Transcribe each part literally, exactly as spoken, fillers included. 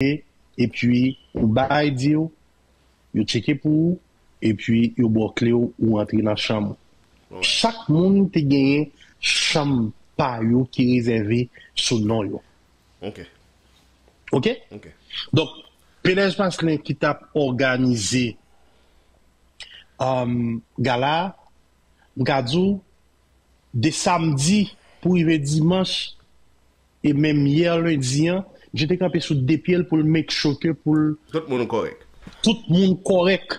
epi ou bay I D w, yo tcheke pou ou, epi yo ba w kle w, ou antre nan chanm ou. Chak moun te genyen chanm pa yo ki rezève sou non yo. Ok. Ok? Ok. Donk, Pelèj Maslin ki t ap òganize um, gala, m ka di w, de samdi pou rive dimanch, e menm yè lendi an, misye te kanpe sou de pye l pou l make sure ke pou l Tout moun kòrèk. Tout moun kòrèk.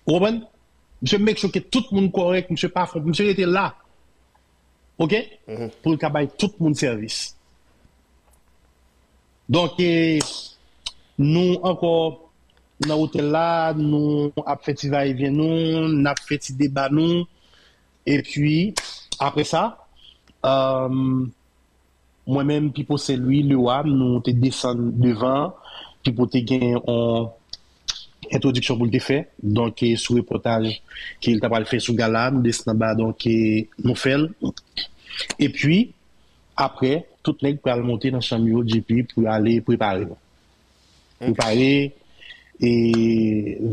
Ou konprann? Misye make sure ke tout moun kòrèk, misye pa fon, misye rete la. Ok? Pou l ka bay tout moun sèvis. Donk, e, nou ankò nan otèl la, nou ap fè ti vayevyen nou, n ap fè ti deba nou. Epi, apre sa, um, mwen menm, Pipo Sen Lwi, Lewa, nou te desann devan, Pipo te gen yon entwodiksyon pou l te fè. Donk, e, sou repòtaj ke l ta pral fè sou gala, nou desann anba, donk, e, nou fè l. Epi, apre, tout nèg pral monte nan chanm yo, J P, pou y ale prepare nou. Prepare, e,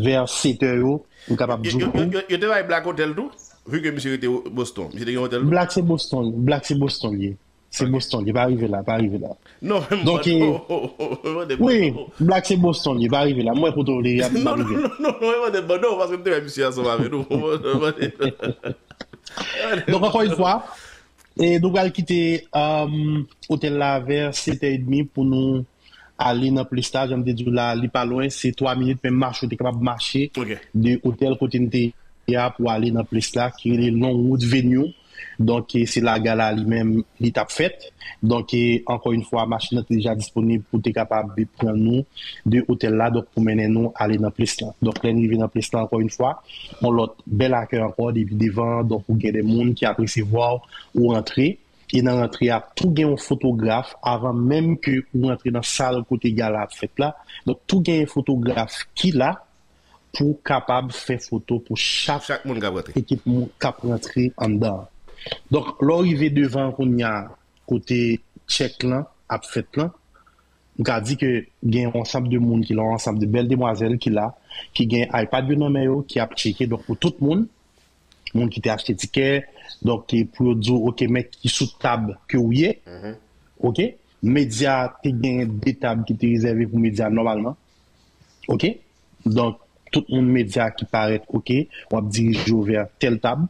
vè sèt è yo, m kapab di w. Yo te bay Black Hotel tou? Vu ke misye rete Boston. Misye te gen otèl tou? Black se Boston, Black se Boston li ye. Se Boston, li pa rive la, pa rive la. Non, men Donk, mwen mande wi, Black se Boston, li pa rive la. Mwen kote w te ap Non, rive. non, non, non, mwen mande ban non, paske m te wè misye ansanm avè nou. Donk, ankò yon fwa, e nou pral kite um, otèl la vè sèt è edmi pou nou ale nan plis la. Jan m te di w la, li pa lwen, se twa minit, menm mache, ou te kapab mache Ok. de otèl kote n te ye a pou ale nan plis la, ki rele Longwood Venue. Donk, e se la gala li menm, li t ap fèt. Donk, e ankò yon fwa, machin nan te deja disponib pou te kapab pran nou de otèl la, donk pou mennen nou ale nan plis la. Donk, lè n rive nan plis la, ankò yon fwa, yon lòt bèl akèy ankò depi devan, donk ou gen de moun ki ap resevwa w, ou rantre. E nan rantre a, tou gen yon fotograf avan menm ke ou rantre nan sal kote gala ap fèt la. Donk, tou gen yon fotograf ki la pou kapab fè foto pou chak Chak moun k ap rantre. Ekip moun k ap rantre anndan. Donk, lè w rive devan kounye a, kote tchèk lan ap fèt lan, m ka di ke gen yon ansanm de moun ki la, yon ansanm de bèl demwazèl ki la, ki gen iPad yo nan men yo, ki ap tcheke. Donk, pou tout moun, moun ki te achte tikè, donk, e pou yo di w, ok, men ki sou tab ke w ye, ok, medya te gen de tab ki te rezève pou medya nòmalman, ok, donk, tout moun medya ki parèt, ok, w ap dirije w vè tèl tab,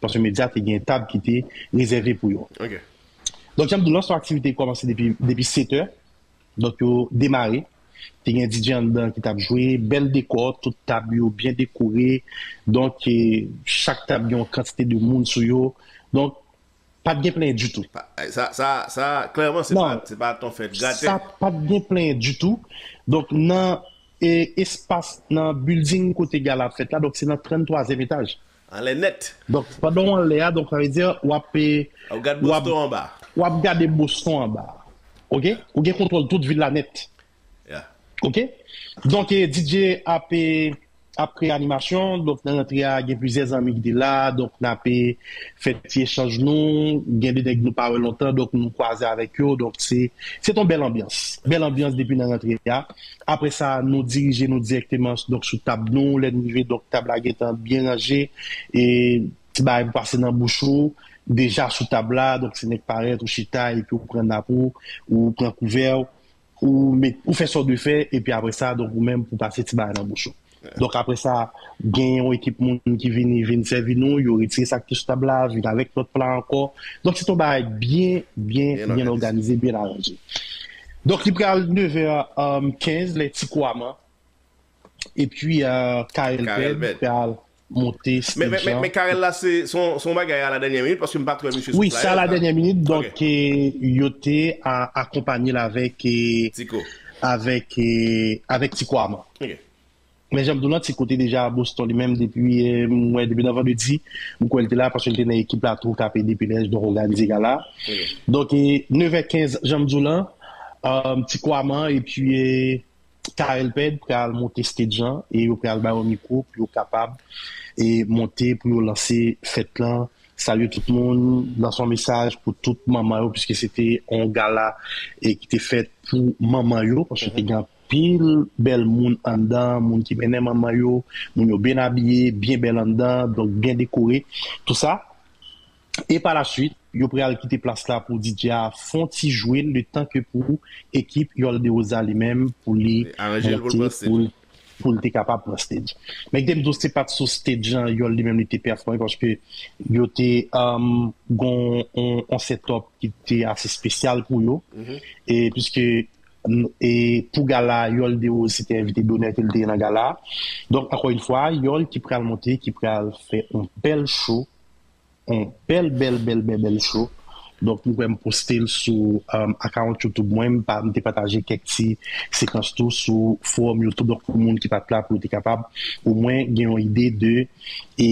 paske medya te gen tab ki te rezève pou yo. Ok. Donk, jan m di w, lansman aktivite kòmanse depi, depi sèt è. Donk, yo demare. Te gen D J anndan ki t ap jwe, bèl dekò, tout tab yo byen dekore. Donk, e, chak tab gen yon kantite de moun sou yo. Donk, pa t gen plenyen ditou. Pa- Sa, sa, sa, klèman, se Non. pa, se pa ton fèt gratè. Sa pa t gen plenyen ditou. Donk, nan e, espas, nan building kote gala ap fèt la, donk se nan tranntwazyèm etaj. Anlè nèt. Donk, pandan w anlè a, donk, sa vle di, w ap, e, Ou gad w ap- Boston anba. w ap gade Boston anba. Ok? Ou gen kontwòl tout vil la nèt. Yeah. Ok? Donk, e, D J ap, e, ap kreye animasyon. Donk, nan rantre a, gen plizyè zanmi ki te la. Donk, n ap, e, fè ti echanj nou. Gen de nèg nou pa wè lontan. Donk, nou kwaze avèk yo. Donk, se, se yon bèl anbyans. Bèl anbyans depi nan rantre a. Apre sa, nou dirije nou dirèkteman, donk, sou tab nou. Lè n rive, donk, tab la gentan byen ranje. E ti bagay pou pase nan bouch ou. Deja sou tab la, donk, se nèg parèt, ou chita, epi ou pran nap ou, ou pran kouvè, ou met, ou fè sa w dwe fè, epi apre sa, donk, ou menm pou pase ti bagay nan bouch ou. Donk, apre sa, gen yon ekip moun ki vini, vin sèvi nou, yo retire sa ki te sou tab la, vin avèk lòt pla ankò. Donk, se yon bagay byen, byen, Byen byen òganize, byen aranje. Donk, li pral nevè, um, kenz, lè Ti Kwaman. Epi, uh, Karel Karel Pèd Pèd. Pral monte Men, men, men, stage men Karel la, se se yon se yon bagay a la dènyè minit, paske m pa t wè misye sou Wi, flyer, sa la men- dènyè minit. Donk, Ok. e, yo te a- akonpanye l avèk, e, Tiko. avèk, e, avèk Ti Kwaman. Ok. Men jan m di w lan, Tiko te deja a Boston li menm depi, e, m wè depi nan vandredi, m kwè l te la paske l te nan ekip la tou k ap ede Pelèj, donk òganize gala. Donk, e, nevè kenz, jan m di w lan, um, Ti Kwaman epi, e, Karel Pèd pral monte stage lan e yo pral ba yo mikwo pou yo kapab, e, monte pou yo lanse fèt lan salye tout moun, lanse yon mesaj pou tout manman yo, piske se te yon gala e ki te fèt pou manman yo, paske te gen anpil bèl moun anndan, moun ki mennen manman yo, moun yo byen abiye, byen bèl anndan, donk byen dekore, tou sa. E pa la swit, yo pral kite plas la pou D J a fè yon ti jwe, letan ke pou ekip Yol de Rose a li menm, pou li monte, pou l pou l te kapab pran stage. Men ki te m di w, se pa t sou stage an Yol li menm li te pèfòme, paske yo te um, gon on, on setup ki te ase espesyal pou yo. E piske e pou gala a, Yol de Rose se te envite donè ke l te ye nan gala a. Donk, ankò yon fwa, Yol ki pral monte, ki pral fè yon bèl show, yon bèl, bèl, bèl, bèl, bèl show. Donk, mwen kwè m poste l sou um, account YouTube mwen, m pa- m te pataje kèk ti sekans tou sou forum YouTube. Donk, pou moun ki pa t la, pou yo te kapab omwen gen yon ide de e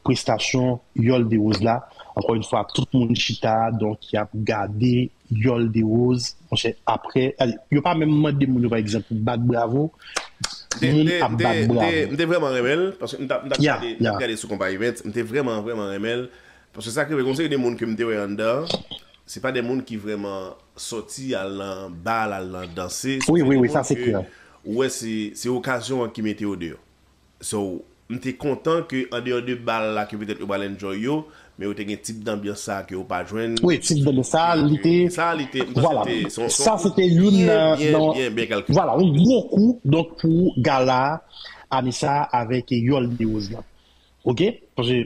prestasyon Yol de Rose la. Ankò yon fwa, tout moun chita, donk, y ap gade Yol de Rose, monchè, apre, yo pa menm mande moun yo, pa egzanp, pou bat bravo, moun ap bat bravo. M te vrèman renmen l, paske m t ap gade sou Konpa Events, m te vrèman, vrèman renmen l, paske sa k rive, gon seri de moun ke m te wè anndan, se pa de moun ki vrèman sòti al nan bal, al nan danse, se de moun ke ou wè se okazyon an ki mete yo deyò. So, m te kontan ke andeyò de bal la ke petèt yo pral enjoy yo, men yo te gen tip danbyans sa ke yo pa jwenn. Wi, tip danbyans sa, li te. Sa, li te. M panse vwala. Te, se yon, se yon kou byen, byen, byen kalkile. Vwala, yon gwo kou, donk, pou gala ane sa avèk Yol de Rose la. Oke? Paske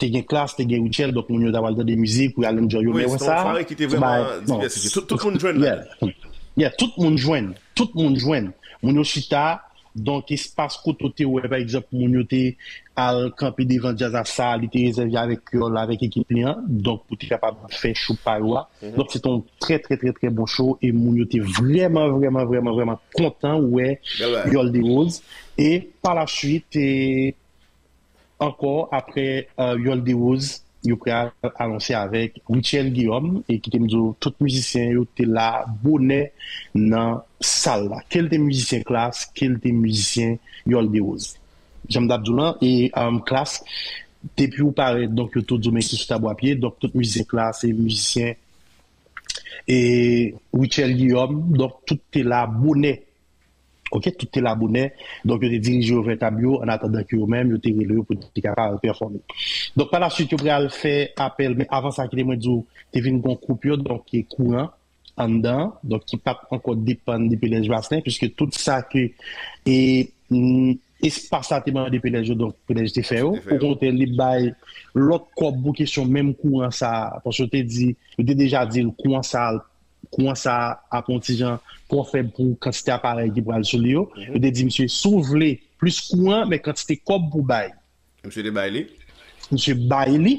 te gen Klass, te gen Rutshelle, donk moun yo ta pral tande mizik pou y al enjoy yo. Wi, men wè se yon sa, sware ki te vrèman divèsifye. Tout, tout moun jwenn ladan. Yeah, tout moun jwenn. Tout moun jwenn. Moun yo chita, donk, espas kote w te wè, pa egzanp, moun yo te al kanpe devan djaz a sa, li te rezève avèk Yol, avèk ekip li an, donk, pou te kapab fè show pa yo a. Donk, se te yon trè, trè, trè, trè bon show, e moun yo te vrèman, vrèman, vrèman, vrèman kontan wè Yol de Rose. E pa la swit, e ankò, apre Yol de Rose, yo pral anonse avèk Rutshelle Guillaume, e kite m di w, tout mizisyen yo te la bonè nan sal la. Ke l te mizisyen Klass, ke l te mizisyen Yol de Rose. Jan m t ap di w lan, e Klass, depi w parèt, donk, yo tou di w men ki sou tab w ap ye, donk, tout mizisyen Klass, e mizisyen e Rutshelle Guillaume, donk, tout te la bonè. Oke, tout te la bonè. Donk, yo te dirije yo vè tab yo, an atandan ke yo menm, yo te rele yo pou te kapab pèfòme. Donk, pa la swit, yo pral fè apèl, men avan sa, kite mwen di w, te vin gon koupi, donk, e kouran anndan, donk, ki pa t ankò depann de Pelèj Basen, piske tout sa ke, e, mm, espas la te mande Pelèj yo, donk, Pelèj te fè yo. Okontrè, li bay lòt kòb pou kesyon menm kouran sa, paske yo te di, yo te deja di l kouran sa, kouran sa ap yon ti jan twò fèb pou kantite aparèy ki pral sou li yo. Yo te di misye, si w vle plis kouran, men kantite kòb pou bay. Misye te bay li? Misye bay li.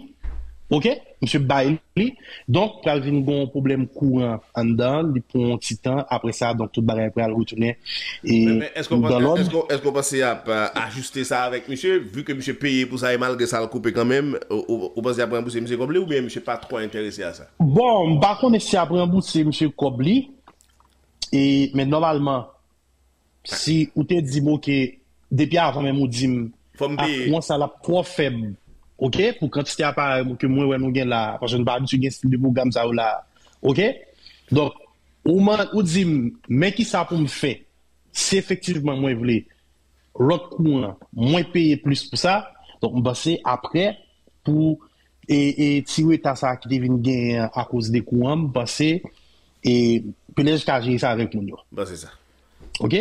Oke? Misye bay li. Donk, pral vin gon pwoblèm kouran anndan, li pou yon ti tan. Apre sa, donk, tout bagay pral retounen e dan lòd. Èske w panse y ap ajiste sa avèk misye, vi ke misye peye pou sa e malgre sa l koupe kanmenm, ou panse y ap ranbouse misye kòb li oubyen misye pa twò enterese a sa? Bon, m pa konnen si y ap ranbouse misye kòb li, e, men nòmalman, si ou te di m, oke, depi avan menm ou di m, a, kouran sa l ap twò fèb, oke, pou kantite aparèy ke mwen wè nou gen la, paske nou pa abitye gen stil de pwogram sa yo la, oke? Donk, ou, ou di m, men kisa pou m fè, si efektivman mwen vle lòt kouran, mwen peye plis pou sa, donk m panse apre, pou e, e ti reta sa ki te vin genyen an akoz de kouran, m panse e Pelèj ka jere sa avèk moun yo. M panse sa. Oke?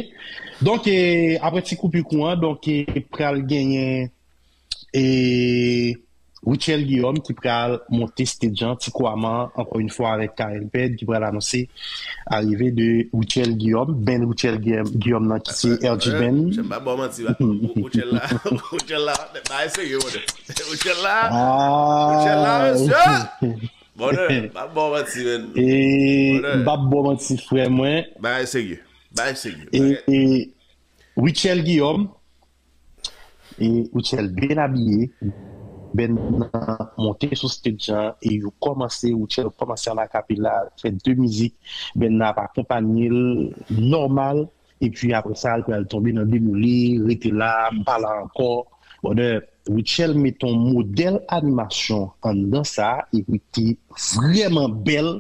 Donk, e, apre ti koupi kouran, donk, e, pral genyen e Rutshelle Guillaume ki pral monte stage an, ti kwaman, ankò yon fwa avèk K L Ped ki pral anonse arive de Rutshelle Guillaume, band Rutshelle Guillaume, Guillaume nan ki se R G Band. Jan m pa ba w manti, Rutshelle la, Rutshelle la, bagay serye, mwen. Rutshelle la, Rutshelle la, mesye! Bonè, m pa ba w manti, men. E, m pa ba w manti, frè mwen. Bagay serye, bagay serye. E, e, Rutshelle Guillaume, e Rutshelle byen abiye, band nan monte sou stage an, e yo kòmanse, Rutshelle kòmanse an akapela, fè de mizik, band nan ap akonpanye l nòmal, epi apre sa, l pral tonbe nan demoli, rete la, m pa la ankò, bonè, Rutshelle mete yon modèl animasyon anndan sa a, epi ki vrèman bèl,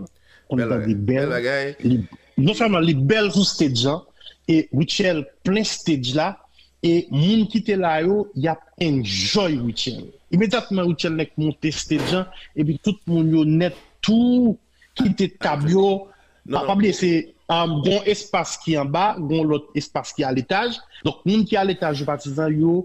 pou n tande bèl. Li, non sèlman li bèl sou stage lan, e Rutshelle plen stage la, e moun ki te la yo, y ap enjoy Rutshelle. Imedyatman Rutshelle nèk monte stage lan, epi tout moun yo nèt tou kite tab yo. Pa, pa bliye, se um, gon espas ki anba, gon lòt espas ki a letaj. Donk, moun ki a letaj yo, patizan yo,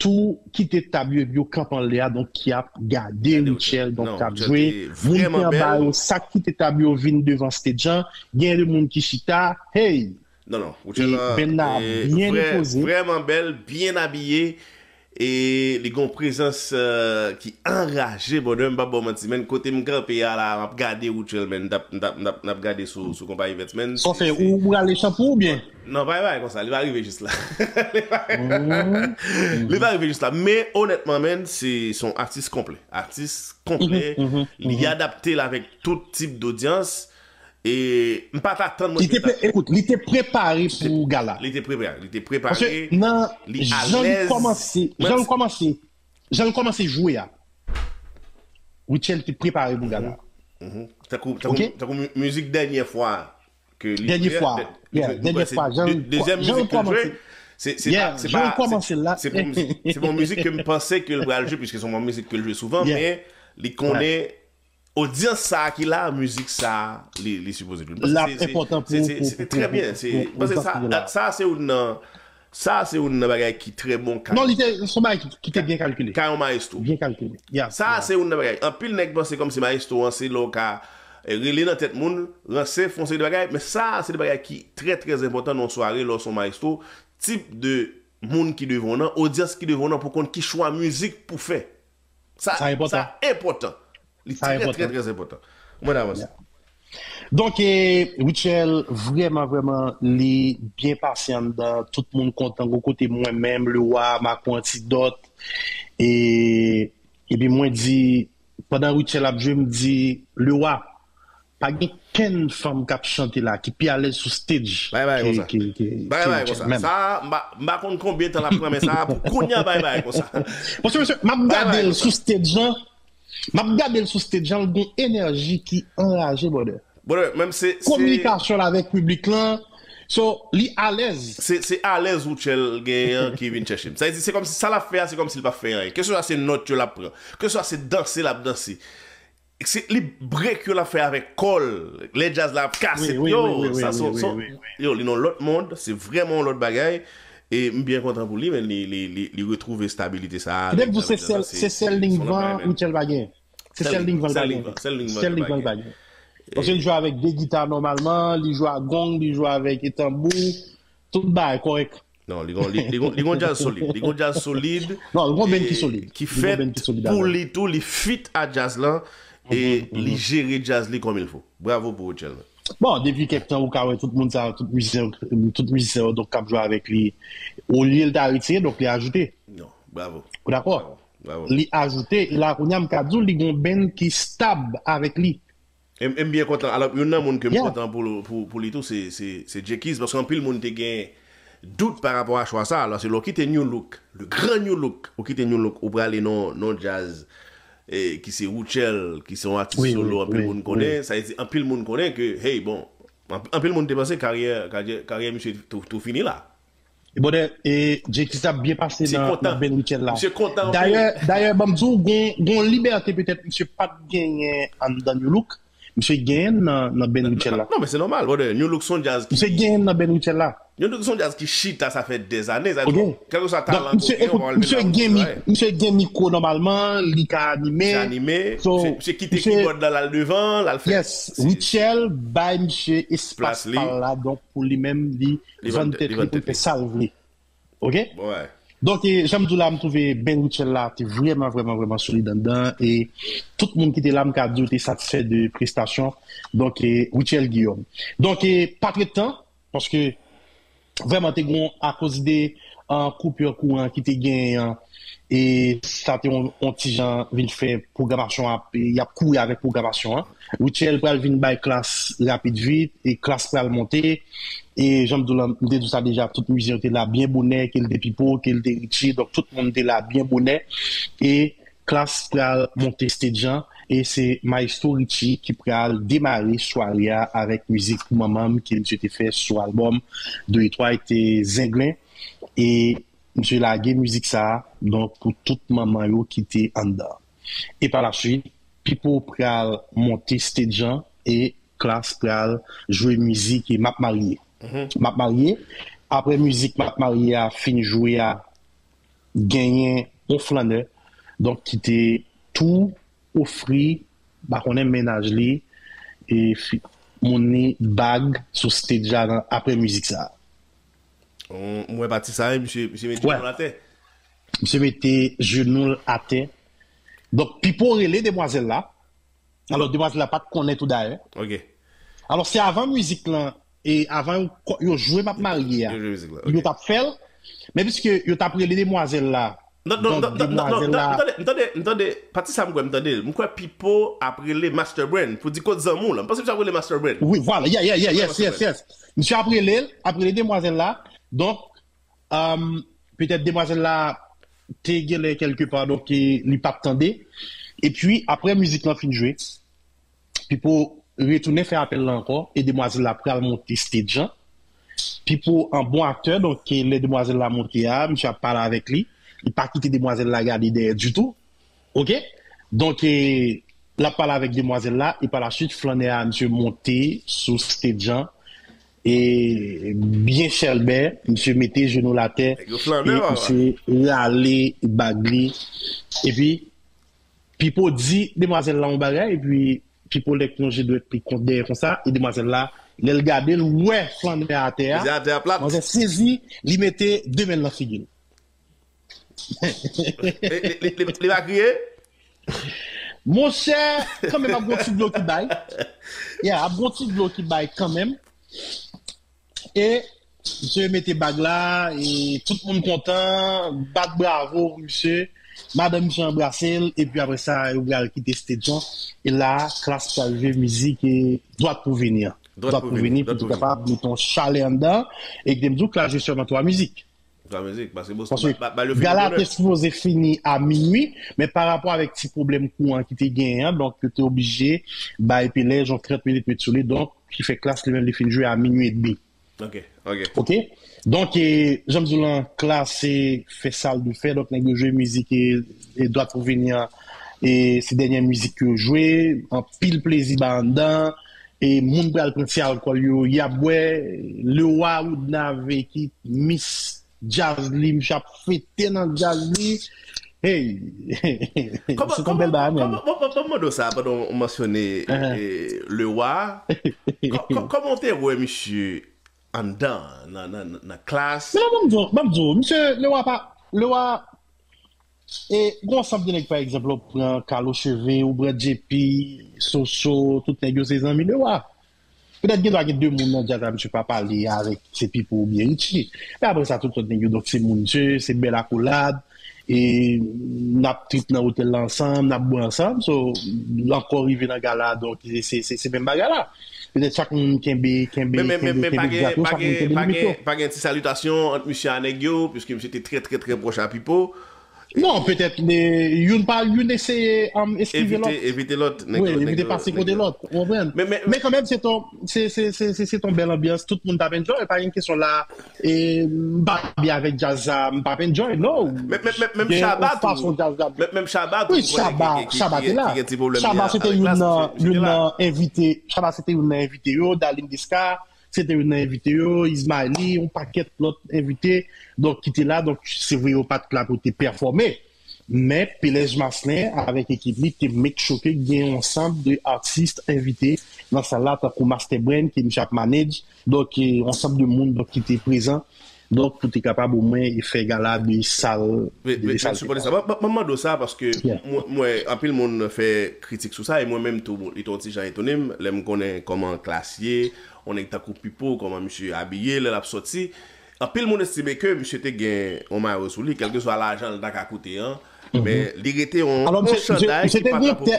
tou kite tab yo epi yo kanpe anlè a, donk ki ap gade Rutshelle, donk k ap jwe. Moun ki anba yo, sa k kite tab yo vin devan stage lan, gen de moun ki chita, hey! Non, non, Rutshelle la, band la byen poze. Vrèman bèl, byen abiye, e li gon prezans euh, ki anraje, brother, m p ap ba w manti, men kote m kanpe a la, m ap gade Rutshelle, men, m t ap, m t ap, m t ap, m t ap gade sou, sou konpayi Vets, men. Sa w fè, ou prale chanpou oubyen? Non, pa, pa konsa, li pa rive jis la. Li pa rive jis la. Men, onètman, men, se se yon atis konplè. Atis konplè. Li adapte l avèk tout tip dodyans. E m pa t atann mwen. Li te pre, ekout, li te prepare pou gala. Li te prepare. Li te prepare. Paske nan jan l kòmanse, jan l kòmanse, jan l kòmanse jwe a, Rutshelle te prepare pou gala. Tankou, tankou, tankou mizik dènyè fwa ke li jwe. Dènyè fwa. Yeah, dènyè fwa. Dezyèm mizik ke l jwe, se se pa se pa se se pa yon mizik ke m panse ke l pral jwe, piske se yon mizik ke l jwe souvan, men li konnen odyans sa a ki la, mizik sa a, li, li sipoze jwe. L ap enpòtan pou, pou, pou, pou, pou, pou, pou sa, sa se youn nan, sa se youn nan bagay ki trè bon. Non, li te, se yon bagay ki, ki te byen kalkile. Ka yon mayestwo. Byen kalkile. Yeah, sa se youn nan bagay. Anpil nèg panse kòmsi mayestwo an, se lè w ka eh, rele nan tèt moun, ranse, fè yon seri de bagay, men sa se de bagay ki trè, trè enpòtan nan yon sware, lè w se yon mayestwo, tip de moun ki devan w nan, odyans ki devan w nan, pou konn ki chwa mizik pou fè. Sa, sa enpòtan. Li trè, trè, trè enpòtan. Mwen avanse. Donk, eh, Rutshelle, vrèman, vrèman, li byen pase anndan. Tout moun kontan. Gon kote mwen menm, Lewa, Marco Antidot. E, epi mwen di, pandan Rutshelle ap jwe, m di, Lewa, pa gen kenn fanm k ap chante la ki pi alèz sou stage ke, ke, ke Rutshelle menm. Sa, m pa, m pa konn konbyen tan l ap pran, men sa, pou kounye a, bay bay konsa. Paske, mesye, m ap gade l sou stage lan, m ap gade l sou stage lan, l gon enèji ki anraje, brother. Brother, menm se, se kominikasyon l avèk piblik lan, so, li alèz. Se, se alèz Rutshelle genyen an ki vin chèche m. Sa vle di, se kòmsi sa l ap fè a, se kòmsi l p ap fè anyen. Keseswa se nòt yo l ap pran, keseswa se danse l ap danse. Se, li break yo l ap fè avèk kò l. Lè djaz la ap kase, yo, sa se, yo, li nan lòt mond, se vrèman yon lòt bagay. E m byen kontan pou li, men li, li, li, li retwouve stabilite sa a. Li te di w se sèl, se sèl liy van Rutshelle pa gen. Se sèl liy van l pa gen. Sèl liy van l pa gen. Paske li jwe avèk de gita nòmalman, li jwe ak gong, li jwe avèk tanbou, tout bagay kòrèk. Non, li gon, li, li gon, li gon djaz solid. Li gon djaz solid. Non, li gon band ki solid. Ki fèt pou li tou, li fit a djaz lan, e li jere djaz li kòm il fo. Bravo pou Rutshelle, man. Bon, depi kèk tan, ou ka wè tout moun sa, tout mizisyen, tout mizisyen yo, donk, k ap jwe avèk li. Olye l ta retire, donk, li ajoute. Non, bravo. Ou dakò? Bravo. Li ajoute, e la, kounye a, m ka di w, li gon band ki stab avèk li. E m, e m byen kontan. Alò, youn nan moun ke m kontan pou, pou, pou li tou, se, se, se Jay Keys, paske anpil moun te gen dout pa rapò a chwa sa. Alò, se lè w kite Nu Look, le grand Nu Look, ou kite Nu Look, ou prale nan, nan djaz, e, ki se Rutshelle, ki se yon atis solo, anpil moun konnen. Sa vle di, anpil moun konnen ke, hey, bon, anp-, anpil moun te panse karyè, karyè, karyè misye tou, tou fini la. E Jay Keys ap byen pase nan, nan band Rutshelle la. Misye kontan anpil. Dayè, dayè, ban m di w, gon, gon libète petèt misye pa t genyen anndan Nu Look. Misye genyen nan, nan band Rutshelle la. Non, men se nòmal, brother. Nu Look se yon djaz ki. Misye genyen nan band Rutshelle la. Nu Look se yon djaz ki chita, sa fè dèzane. Sa di, kèlkeswa talan ke w gen, w pa pral vin la pou jwe. Misye gen mikwo nòmalman, li ka anime. Misye anime. So, misye, misye kite keyboard la, l al devan, l al fè. Yes, Rutshelle bay misye espas pa l la, donk pou li menm, li vann tèt li pou l fè sa l vle. Ok? Donk, e, jan m di w la, m twouve band Rutshelle la te vrèman, vrèman, vrèman solid anndan. E tout moun ki te la, m ka di w te satisfè de prestasyon. Donk, e, Rutshelle Guillaume. Donk, e, pa trè tan, paske vrèman te gon akoz de an koupi kouran ki te genyen an, e sa te yon, yon ti jan vin fè pwogramasyon ap, y ap kouri avèk pwogramasyon an. Richel pral vin bay Klass rapid vit, e Klass pral monte. E jan m di w lan, m te di w sa deja, tout mizisyen yo te la byen bonè, ke l te Pipo, ke l te Richie, donk tout moun te la byen bonè. E Klass pral monte stage an, e se Maestro Richie ki pral demare sware a avèk mizik pou manman m ke misye te fè sou albòm de e twa, e te Zenglen. E misye lage mizik sa a, donk, pou tout manman yo ki te anndan. E pa la swit, Pipo pral monte stage an e Klass pral jwe mizik e M ap marye. M ap marye. Apre mizik M ap marye a fin jwe a, genyen yon flannè, donk, ki te tou ofri, pa konnen mennaj li, e fi, moun li bag sou stage la nan, apre mizik sa a. M wè pati sa, wi, misye, misye met jenou l atè. Misye mete jenou l atè. Donk, Pipo rele demwazèl la. Alò, demwazèl la pa t konnen tou dayè. Ok. Alò, se avan mizik lan, e avan yo, yo jwe M ap marye a. Yo jwe mizik la, Yo ok. t ap fè l. Men piske yo t ap rele demwazèl la. Non, non, Donk, non, non, non, demwazèl non, la. M tande, m tande, m tande, pati sa m kwè m tande l. M kwè Pipo ap rele Master Brain pou di kot zanmi w lan. M panse misye ap rele Master Brain. Wi, vwala. Yeah, yeah, yeah, yes, Master yes, yes. Misye ap rele l, ap rele demwazèl la. Donk, um, petèt demwazèl la te genlè kèlke pa, donk, e, li p ap tande. Epi, apre mizik lan fin jwe, Pipo retounen fè apèl la ankò, e demwazèl la pral monte stage an. Pipo an bon aktè, donk, e, lè demwazèl la monte a, misye ap pale avèk li. Li pa kite demwazèl la gade dèyè ditou. Ok? Donk, e, l ap pale avèk demwazèl la, e pa la swit, flannè a, misye monte sou stage an, e byen chèlbè, misye mete jenou l atè, Nèg yo flannè, papa. Misye rale bag li, epi Pipo di demwazèl la yon bagay, epi Pipo lè k lonje dwèt li kont dèyè konsa, e demwazèl la, lè l gade l, wè flannè a atè a, Li atè a plat. Manzè sezi, li mete de men l nan figi l. Li, li, li, li, li pa kriye? Monchè, kanmenm ap gon ti dlo ki bay. Yeah, ap gon ti dlo ki bay kanmenm. E misye mete bag la, e tout moun kontan, bat bravo pou misye. Madanm misye anbrase l, epi apre sa, yo pral kite stage an. E la, Klass pral jwe mizik e Dwat pou vini an. Dwat pou vini, Dwat pou vini. Kapab mete yon chalè anndan. E ki te m di w, Klass jwe sèlman twa mizik. Twa mizik, paske bon, Paske ba, ba, yo fini gala bonè. Te sipoze fini a minwi, men pa rapò avèk ti pwoblèm kouran ki te genyen an, donk yo te oblije bay Pelèj yon trant minit met sou li, donk ki fè Klass li menm li fin jwe a minwi edmi. Ok, ok. Ok? Donk, e, jan m di w lan, Klass se fè sa l dwe fè, donk nèg yo jwe mizik e, e Dwat pou vini an, e se dènye mizik yo jwe, anpil plezi ba anndan, e moun pral pran ti alkòl yo, y ap bwè, Lewa Woodnave ki mis djaz li, misye ap fete nan djaz li. Hey! Se yon bèl bagay, man. Kòman, kòman, kòman, kòman w sa pandan w mansyone, eh, Lewa? Kò-, kò-, kòman w te wè misye anndan, nan, nan, nan Klass? Men non, ban m di w, ban m di w, misye, Lewa pa, Lewa, e, gon ansanm de nèg, pa egzanp, ou pran Carlo Cheve, ou pran J P, Soso, tout nèg yo se zanmi Lewa. Petèt gen dwa gen de moun nan djaz la misye pa pale avèk se Pipo oubyen Richie. Men apre sa, tout lòt nèg yo, donk se moun misye, se bèl akolad, e n ap trip nan otèl la ansanm, n ap bwè ansanm, so, ankò rive nan gala, donk se, se, se, se menm bagay la. Petèt chak moun kenbe, kenbe, Men, men, men, kenbe, men pa kenbe gen, djaz yo, pa chak moun gen, kenbe pa limit yo. gen, pa gen ti salitasyon ant misye a nèg yo, piske misye te trè, trè, trè pwòch a Pipo. Non, petèt, youn pa youn eseye, um, eskive Evite, lòt. evite lòt. Nèg Wi, yo, nèg evite yo, pase nèg kote yo. Lòt, ou konprann? Men, men, Men kanmenm, se ton, se, se, se, se, se ton bèl anbyans, tout moun t ap enjoy, pa gen kesyon la, e, m pa byen avèk djaz sa, m p ap enjoy, no. Men, men, men, menm Gen Shabba yon fason tou. Djaz la. Men, menm Shabba tou. Wi, Ou konnen Shabba, ki, ki, Shabba ki, te la. Ki gen ti pwoblèm Shabba li se te avèk youn Klass, nan, misye, misye youn te la. Nan envite, Shabba se te youn nan envite yo, Darline Desca, se te youn nan envite yo, Ismaëly, yon pakèt lòt envite, donk ki te la, donk se vre yo pa t la pou te pèfòme. Men Pelèj Maslin avèk ekip li te make sure ke gen yon ansanm de atis envite nan sal la, tankou Master Brain, ke misye ap manage, donk, e, yon ansanm de moun, donk, ki te prezan, donk, pou te kapab omwen fè gala de sal, Ve- de ve- sal. Vin sipòte sa. Ban ban- ban m mande w sa, paske Yeah. mwen, mwen, anpil moun fè kritik sou sa, e mwen menm tou, li te yon ti jan etone m, lè m konnen kòman Klass ye, yon nèg tankou Pipo, kòman misye abiye, lè l ap sòti. Anpil moun estime ke misye te gen yon mayo sou li, kèlkeswa lajan l ta ka koute an, men li rete yon, yon chanday ki pa t apwopriye.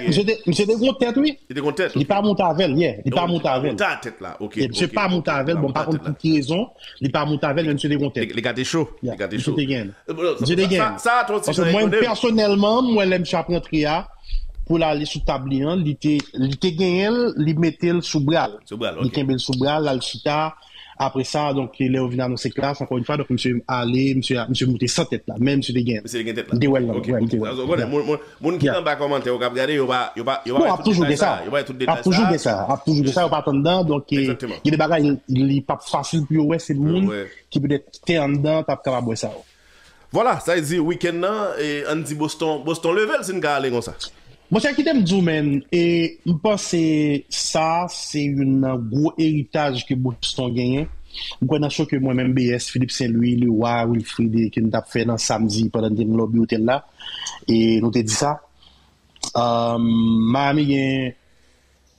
Misye te gen yon tèt, wi. Li te gen yon tèt, li pa monte avè l, yeah. Li pa monte avè l. Misye pa monte avè l, bon, m pa konn pou ki rezon, li pa monte avè l, men misye te gen yon tèt. Li gate cho. Li gate cho. Misye te gen. Misye te gen. Paske mwen, pèsonèlman, m wè lè misye ap rantre a, pou l ale sou tab li an, li te, li te genyen l, li mete l sou bra l. Li kenbe l sou bra l, l al chita. Apre sa, donk, lè yo vin anonse klas, ankò yon fwa, donk, misye ale, misye, misye moute san tèt la, men misye te gen de wèl lan, wi, li te wè. Moun ki anba kòmantè yo k ap gade, yo pa, yo pa, yo pa wè tout detay sa, yo pa wè tout detay sa. Ap toujou gen sa, ap toujou gen sa, yo pa t anndan, donk, gen de bagay, li p ap fasil pou yo wè, se moun ki petèt te anndan, t ap kapab wè sa yo. Vwala, sa vle di wikenn nan, e, ann di Boston, Boston leve l si n ka ale konsa. Monchè, kite m di w, menn, e, m panse sa, se youn nan gwo eritaj ke Boston genyen. M kwè nan cho ke mwen menm, B S, Philippe Saint Louis, Leroy, Wilfrid, e, ke n t ap fè nan samdi pandan n te nan lobby otèl la, e nou te di sa. Miami gen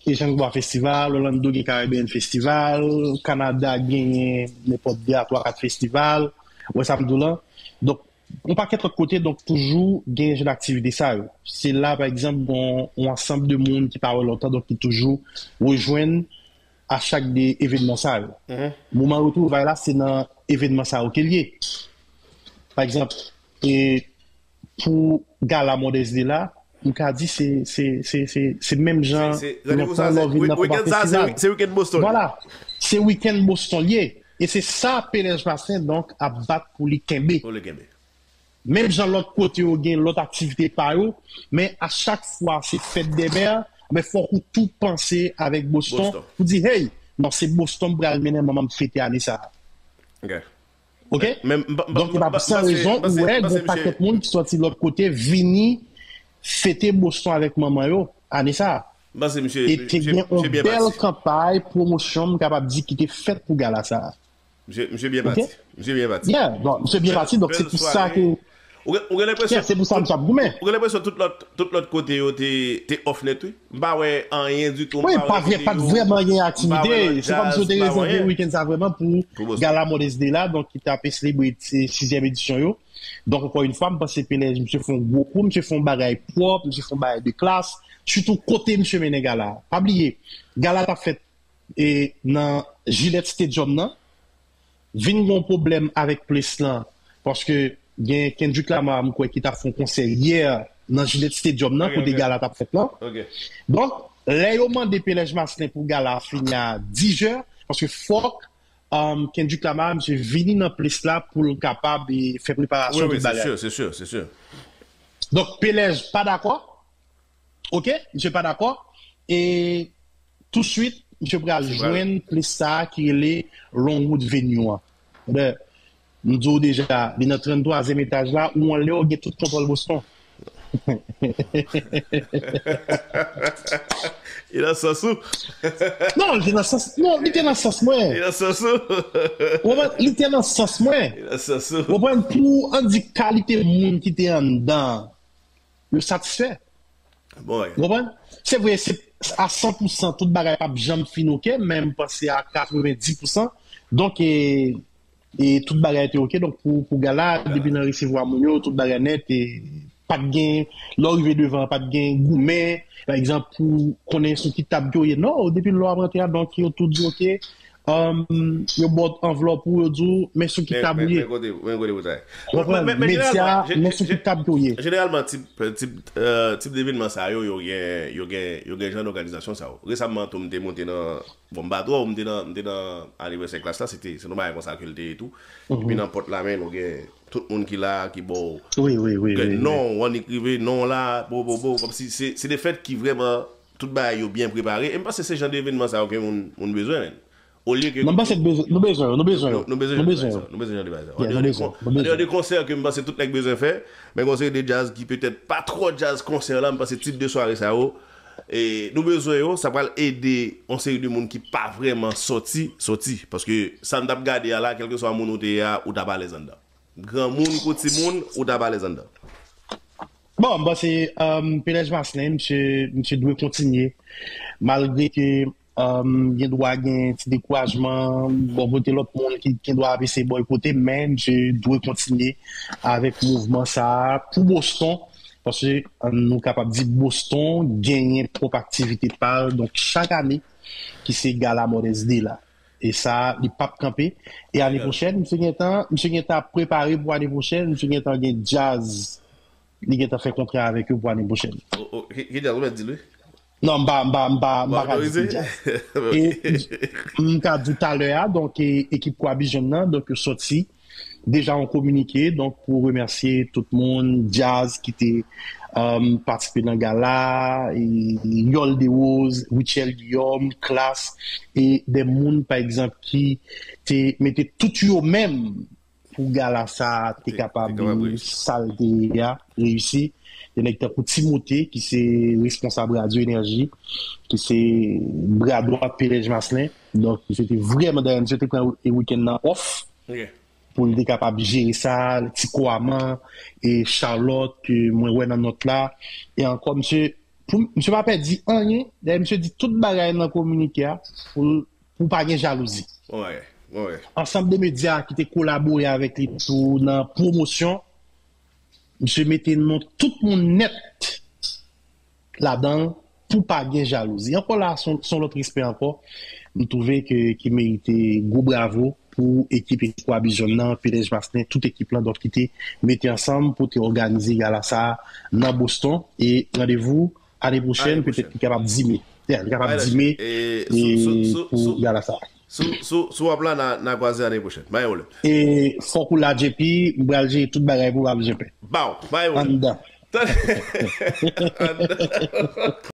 Echange Bois Festival, Orlando gen Caribbean Festival, Kanada genyen nenpòt de a twa kat festival. Ou wè sa m di w lan? Donk, yon pakèt lòt kote, donk toujou gen jan aktivite sa yo. Se la, pa egzanp, gen yon ansanm de moun ki pa wè lontan, donk ki toujou rejwenn a chak de evenman sa yo. Moman retwouvay la, se nan evenman sa yo ke l ye. Pa egzanp, e pou gala Mòdès de la, m ka di se, se, se, se, se menm jan lontan lè w vin nan Papa Festival. Se wikenn Boston. Vwala. Se wikenn Boston l ye. E se sa Pelèj Masen, donk, ap bat pou li kenbe. Menm jan lòt kote yo gen lòt aktivite pa yo, men a chak fwa se fèt dè mè, men fòk ou tou panse avèk Boston pou di, hey, non, se Boston m pral mennen manman m fete ane sa a. Ok? Donk, e pa pou san rezon ou wè gen pakèt moun ki sòti lòt kote vini fete Boston avèk manman yo ane sa a. E te gen yon bèl kanpay pwomosyon, m kapab di, ki te fèt pou gala sa a. Misye, misye byen pati. Misye byen pati. Yeah, bon, misye byen pati, donk se pou sa ke, yeah, se pou sa misye ap goumen. Ou gen lenpresyon tout lòt, tout lòt kote yo te, te off nèt, wi. M pa wè anyen ditou, m pa wè videyo, m pa wè lòt djaz, m pa wè anyen. Se kòmsi yo te rezève wikenn sa vrèman pou gala Mòdès de la, donk ki t ap selebre sizyèm edisyon yo. Donk, ankò yon fwa, m panse Pelèj, misye fè yon gwo kou, misye fè yon bagay pwòp, misye fè yon bagay de klas, sitou kote misye mennen gala a. Pa bliye, gala t ap fèt e nan Gillette Stadium nan, vin gen yon pwoblèm avèk ples lan, paske gen Kendrick Lamar, m kwè, ki t ap fè yon konsè yè nan Gillette Stadium nan, kote gala t ap fèt lan. Donk, lè yo mande Pelèj Maslin pou gala a fini a dis è, paske fòk, um, Kendrick Lamar, misye vini nan ples la pou l kapab, e, fè preparasyon tout bagay. Wi, wi, se si, se si, se si. Donk, Pelèj pa dakò. Ok, misye pa dakò. E touswit, misye pral jwenn plis sa a ki rele Longwood Venue an. Ebyen, m di w deja, li nan tranntwazyèm etaj la, ou anlè w gen tout kontwòl Boston. Li nan sans ou? Non, li te nan sans, non, li te nan sans mwen. Li nan sans ou? Ou konprann? Li te nan sans mwen. Li nan sans ou? Ou konprann? Pou ann di kalite moun ki te anndan, yo satisfè. Bon, wi. Ou konprann? Se vre, se a san pou san, tout bagay p ap janm fin oke, men m panse a katrevenndis pou san. Donk, e, e tout bagay te oke. Donk, pou, pou gala, depi nan resevwa moun yo, tout bagay nèt, e pa t gen, lè w rive devan, pa t gen goumen, pa egzanp, pou konnen sou ki tab ke w ye. Non, depi lè w ap rantre a, donk, yo tou di, oke, um, yo ba w anvlòp ou, yo di w, men sou ki tab ou ye. Men, men, men kote, men kote pou sa ye. Ou konprann? Medya, men sou ki tab ke w ye. Jeneralman, tip, tip, euh, tip devenman sa yo, yo gen, yo gen, yo gen jan dòganizasyon sa yo. Resamman tou, m te monte nan, bon, m pa twò, m te nan, m te nan anivèsè klas la, se te, se yon bagay konsa ke l te ye tou. Epi nan pòt la, men, nou gen tout moun ki la, ki ba w, wi, wi, wi, gen non, w annik rive, non la, bo, bo, bo, kòmsi se, se de fèt ki vrèman, tout bagay yo byen prepare. E m panse se jan de evenman sa yo ke moun, moun bezwen, men. Olye ke... Non, m panse nou bezwen, nou bezwen yo, nou bezwen yo. Nou, nou bezwen jan de bagay sa yo, nou bezwen jan de bagay sa yo. Andeyò de kon-, andeyò de konsè ke m panse tout nèg bezwen fè, men gen yon seri de djaz ki petèt pa twò djaz konsè la, m panse tip de sware sa yo, e nou bezwen yo, sa pral ede yon seri de moun ki pa vrèman sòti, sòti. Paske sa n t ap gade a la, kèlkeswa moun ou te ye a, ou t ap alèz anndan. Granmoun kou timoun, ou t ap alèz anndan. Bon, m panse, um, Pelèj Maslin, misye, misye dwe kontinye. Malgre ke Um, gen dwa gen ti dekourajman bò kote lòt moun ki gen dwa ap eseye bòykote, men misye dwe kontinye avèk mouvman sa a pou Boston, paske, um, nou kapab di Boston genyen pwòp aktivite pa l. Donk, chak ane, ki se Gala Mother's Day la. E sa, li p ap kanpe. E ane pwochèn, misye gentan, misye gentan ap prepare pou ane pwochèn, misye gentan gen djaz. Li gentan fè kontra avèk yo pou ane pwochèn. Oh, oh, ki, ki djaz ou mèt di l, wi? Non, m pa, m pa, m pa, m pa ka di ki djaz. E m ka di w talè a, donk, e, ekip Kwa Bijan nan, donk, yo sòti deja yon kominike, donk, pou remèsye tout moun, djaz ki te, um, patisipe nan gala, e, Yòl Desroses, Richel Guillaume, Klass, e de moun, pa egzanp, ki te mete tout yo menm pou gala sa a te kapab, sa l te ye a, reyisi. Gen nèg tankou Timote, ki se responsab Radyo Enèji, ki se bra dwat Pelèj Maslin. Donk, misye te vrèman, dayè, misye te pran wikenn nan off pou l te kapab jere sa, Ti Koaman e Charlotte, ke mwen wè nan nòt la. E ankò, misye, pou, misye pa pèdi anyen. Dayè, misye di tout bagay nan kominike a pou, pou pa gen jalouzi. Ansanm de medya ki te kolabore avèk li tou nan pwomosyon, misye mete non tout moun nèt ladan l pou pa gen jalouzi. Ankò la, se yon, se yon lòt respè ankò. M twouve ke, ki merite gwo bravo pou ekip Espoir Bijan nan, Pelèj Maslin, tout ekip lan, donk, ki te mete ansanm pou te òganize gala sa a nan Boston. E randevou ane pwochèn, petèt li kapab di me. Yeah, li kapab di me pou gala sa a. Si w ap la, n a, n a kwaze ane pwochèn. Pa gen pwoblèm. E fòk ou la, J P, m pral jere tout bagay pou w ap J P. Baw, pa gen pwoblèm. Anndan. Anndan.